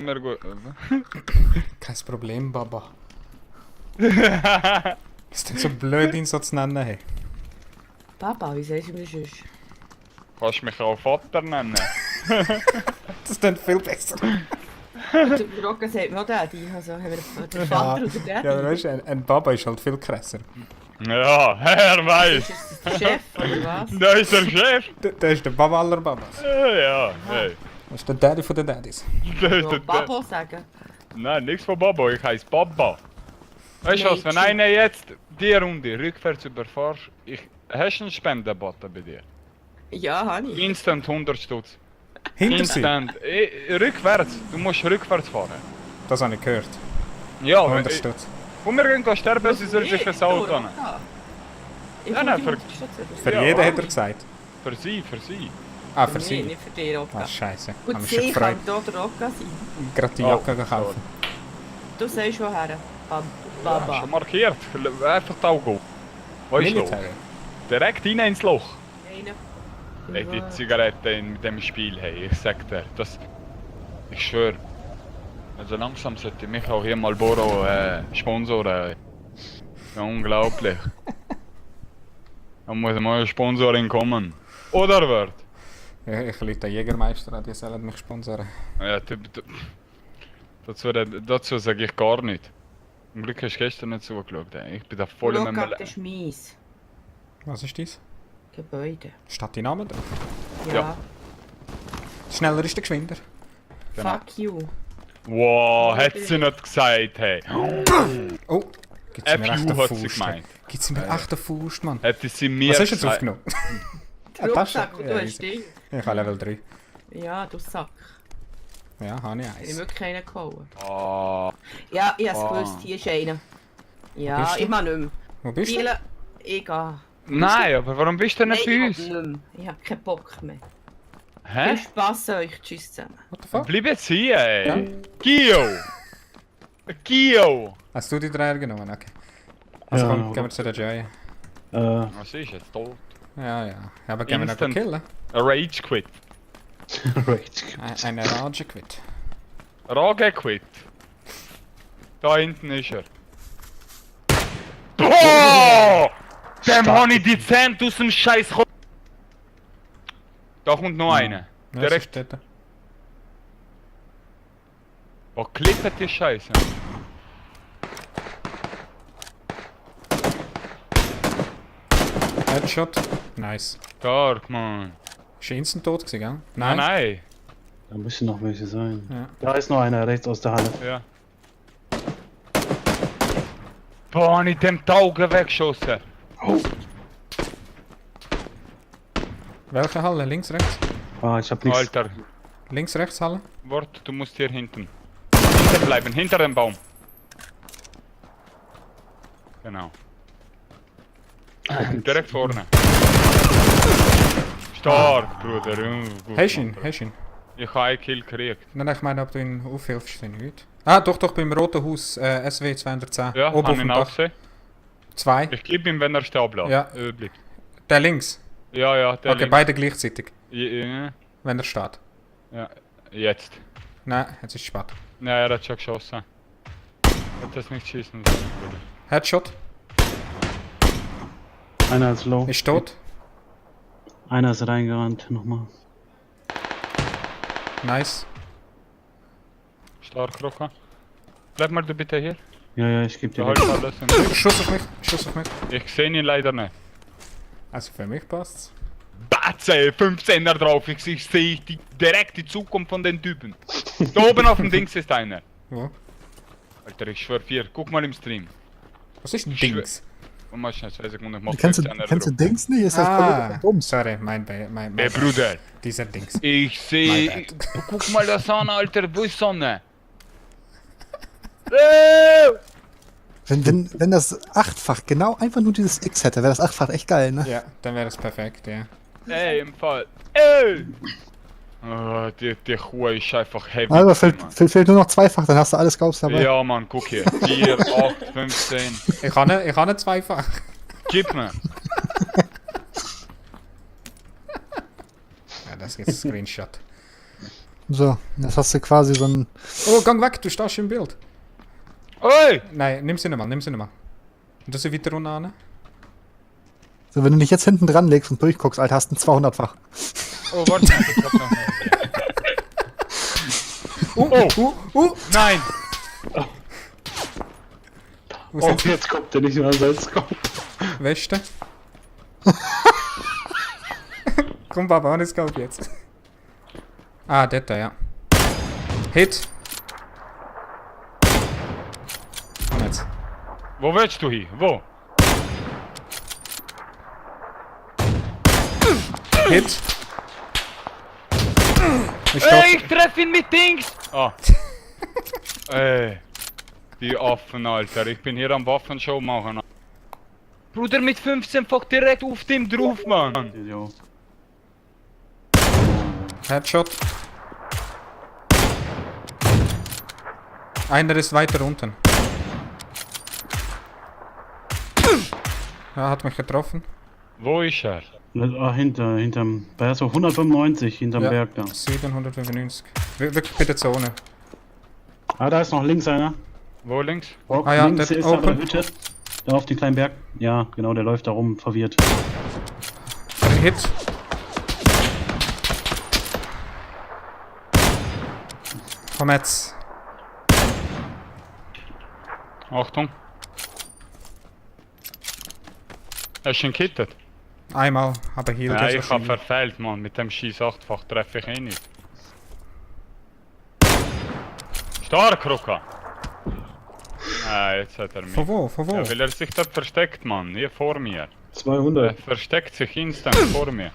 Immer gut. Kein Problem, Baba. Ist denn so blöd, ihn so zu nennen? Hey? Papa, wie sagst du mir sonst? Kannst mich auch Vater nennen. Das ist dann viel besser. Der Rocca sagt mir auch Daddy. Also haben wir den Vater oder Daddy? Ja, aber weißt du, ein Baba ist halt viel krasser. Ja, er weiß. Ist das der Chef oder was? Da ist der Chef. Der ist der Baba aller Babas. Ja, hey. Das ist der Daddy von den Daddys. Da ist Ja, der Babo sagen. Nein, nichts von Baba, ich heiße Baba. Weißt du was, wenn Mädchen. einer jetzt die Runde rückwärts überfährst, hast du einen Spendenbutton bei dir? Ja, habe ich. Instant 100 Stutz. Hinter sie. Instant. Rückwärts, du musst rückwärts fahren. Das habe ich gehört. Ja, 100 Stutz. komm, wir gehen sterben, sie soll sich ein Auto nehmen. Ich Nein, nein, nein, Für Ja, jeden aber- hat er gesagt. Für sie, für sie. Ah, für Für sie. mich, nicht für dich, Rocca. Ah, scheiße. Und Haben wir schon sie gefreut. kann hier der Rocca sein. Gerade die Oh, Jacke kaufen. Du sagst woher? Ja, Baba. schon markiert. Einfach die Augen. Weißt du? Military. Direkt rein ins Loch. Einer. Ey, die Zigarette in dem Spiel, hey, ich sag dir, das... Ich schwör. Also langsam sollte mich auch hier Marlboro sponsoren. Ja, unglaublich. Da muss mal eine Sponsorin kommen. Oder wird? Ja, ich lade den Jägermeister an, die sollen mich sponsern. Ja, dazu sage ich gar nicht. Zum Glück hast du gestern nicht zugeschaut. Ey. Ich bin da voll mit Rocca, mir. das ist mies. Was ist das? Gebäude. Steht die Namen drauf? Ja. Ja. Schneller ist der geschwinder. Genau. Fuck you. Wow, hat sie nicht gesagt, hey. Oh, gibt's mir echt eine FU hat sie Faust. gemeint. Gibt's mir echt eine Faust, Mann. Hätte sie mir Was hast du jetzt gesagt. aufgenommen? Der Rucksack, Tasche? und Ja, du easy. hast Ding. Ich habe Level 3. Ja, du Sack. Ja, habe ich Ich habe eins. wirklich keinen geholt. Oh, Ja, ich habe es Ah. gewusst, hier ist einer. Ja, bist du? ich mag nicht mehr. Wo bist du? Spielen, ich gehe. nein, aber warum bist du Nein, nicht ich bei will uns? nicht mehr. Ich habe keinen Bock mehr. Hä? Viel Spass euch. Tschüss zusammen. What the fuck? Bleib jetzt hier, ey. Gio! Gio! Hast du die Dreier genommen? Okay. Also Ja. komm, gehen wir zu der Joy. Was ist jetzt tot? Ja, ja. Aber gehen wir noch Instant. killen? A Rage Quit. Eine Rage quit. Rage Quit. Da hinten ist er. Boah! Dem hab ich die Zähne aus dem Scheiß. Da kommt noch einer. Ja, Direkt. so steht er. Oh, klippet die Scheiße. Headshot. Nice. Stark, Mann. Ist er instant tot gewesen, gell? Nein, nein. Da müssen noch welche sein. Ja. Da ist noch einer rechts aus der Halle. Ja. Boah, nicht dem Taugen weggeschossen. Welche Halle? Links, rechts? Ah, ich hab nichts. Alter, Links, rechts Halle? Wort, du musst hier hinten. Hinter bleiben, hinter dem Baum. Genau. Direkt vorne. Stark, Bruder. Gut, Hast du ihn? Mann. Hast du ihn? Ich habe einen Kill gekriegt. Nein, ich meine, ob du ihn aufhilfst, finde ich nicht. Ah, doch, beim Roten Haus, SW 210. Ja, Oben auf habe dem ihn auch Dach. gesehen. 2. Ich gebe ihm, wenn er stehen bleibt. Ja. Bleibt. Der links. Ja, ja, der Okay, links. beide gleichzeitig, Ja, wenn er steht. ja, jetzt. Nein, jetzt ist es spät. Nein, er hat schon geschossen. Hat das nicht schießen sollen, Bruder. Headshot. Einer ist low. Ist tot. Einer ist reingerannt. Nochmal. Nice. Stark, Rocker. Bleib mal du bitte hier. Ja, ja, ich geb dir Behalt weg. alles. Und Schuss auf mich. Schuss auf mich. ich sehe ihn leider nicht. Also für mich passt's. Batze, 15er drauf. Ich sehe direkt die Zukunft von den Typen. Da oben auf dem Dings ist einer. Wo? Alter, ich schwör 4. Guck mal im Stream. Was ist ein Ich schwör- Dings? Und mal schnell 2 Sekunden. Ich mach Kennst du 15er kennst du drauf. Dings nicht? Ist das Ah, Bums? sorry, mein Ey, Bruder. Dieser Dings. Ich My sehe. bad. Guck mal da Sonne, Alter. Wo ist Sonne? Wenn das achtfach genau einfach nur dieses X hätte, wäre das achtfach echt geil, ne? Ja, dann wäre das perfekt, ja. Ey, im Fall. Ey! Oh, die Kuh ist einfach heavy. Aber Mann. fehlt nur noch zweifach, dann hast du alle Scouts dabei. Ja, Mann, guck hier. 4, 8, 15. Ich habe eine zweifach. Gib mir. Ja, das ist ein Screenshot. So, jetzt hast du quasi so ein... Oh, gang weg, du stehst im Bild. Oi! Nein, nimm sie nicht mal, nimm sie nicht mal. Und das ist weiter unten an. So, wenn du dich jetzt hinten dran legst und durchguckst, Alter, hast du ein 200-fach. Oh, warte, ich hab noch mehr. Nein! Wo Oh, sind sie? jetzt kommt der nicht mehr selbst kommen. Weste. Komm, Papa, und es geht jetzt. Ah, dort, ja. Hit. Komm jetzt. Wo willst du hin? Wo? Hit. Ich Ey, ich treffe ihn mit Dings! Ah. Ey. Die Affen, Alter. Ich bin hier am Waffenshow machen. Bruder, mit 15-fach direkt auf dem drauf, Mann. Jo. Headshot. Einer ist weiter unten. Ja, hat mich getroffen. Wo ist er? Hinterm, bei so 195 hinterm Ja. Berg da. 795. Wirklich bitte Zone. Ah, da ist noch links einer. Wo links? Oh, Ah ja, links der- ist da bei der open. Hütte. Da auf den kleinen Berg. Ja, genau, der läuft da rum, verwirrt. Hit. Komm jetzt. Achtung. Er ist schon gekittet. Einmal, aber hier Nein, ich hab verfehlt, Mann. Mit dem Scheiß 8-fach treffe ich eh nicht. Stark, Ruka! Ah, jetzt hat er mich. Von wo? Von wo? Ja, weil er sich dort versteckt, Mann. Hier vor mir. Er 200. versteckt sich instant vor mir.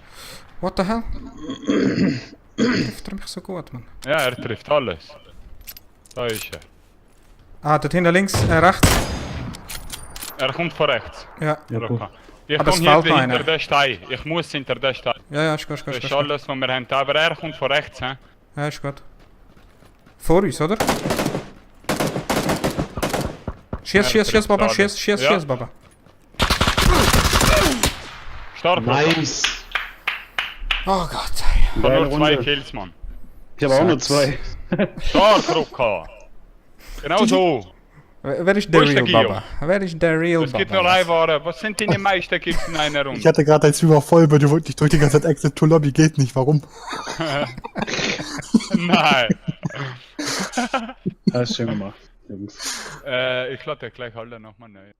What the hell? Trifft er mich so gut, Mann. Ja, er trifft alles. Da ist er. Ah, dort hinten links, rechts. Er kommt von rechts. Ja, Ja, gut. Ruka. Ich Aber es komme hier fällt noch hinter einer. den Stein. Ich muss hinter den Stein. ja, ist gut, ist gut, Das ist ist gut. alles, was wir haben. Aber er kommt von rechts, hä? Ja, ist gut. Vor uns, oder? Schieß, schieß, schieß, Baba, schieß, schieß, Ja. schieß, Baba. Stark, Ruka. Nice. Oh Gott. Ich hab Geile nur 2 Runde. Kills, Mann. Ich habe auch nur 2. Stark, Ruka. Genau so. Wer ist Wo der ist der Real Guillaume? Baba? Wer ist der Real Es gibt Baba? nur 3 Ware. Was sind denn die meisten Kills in einer Ich Runde? hatte gerade dein Stream voll, weil du ich drück die ganze Zeit Exit to Lobby, geht nicht, warum? Nein. Das ist schön gemacht, Jungs. Ich lade gleich alle nochmal neu.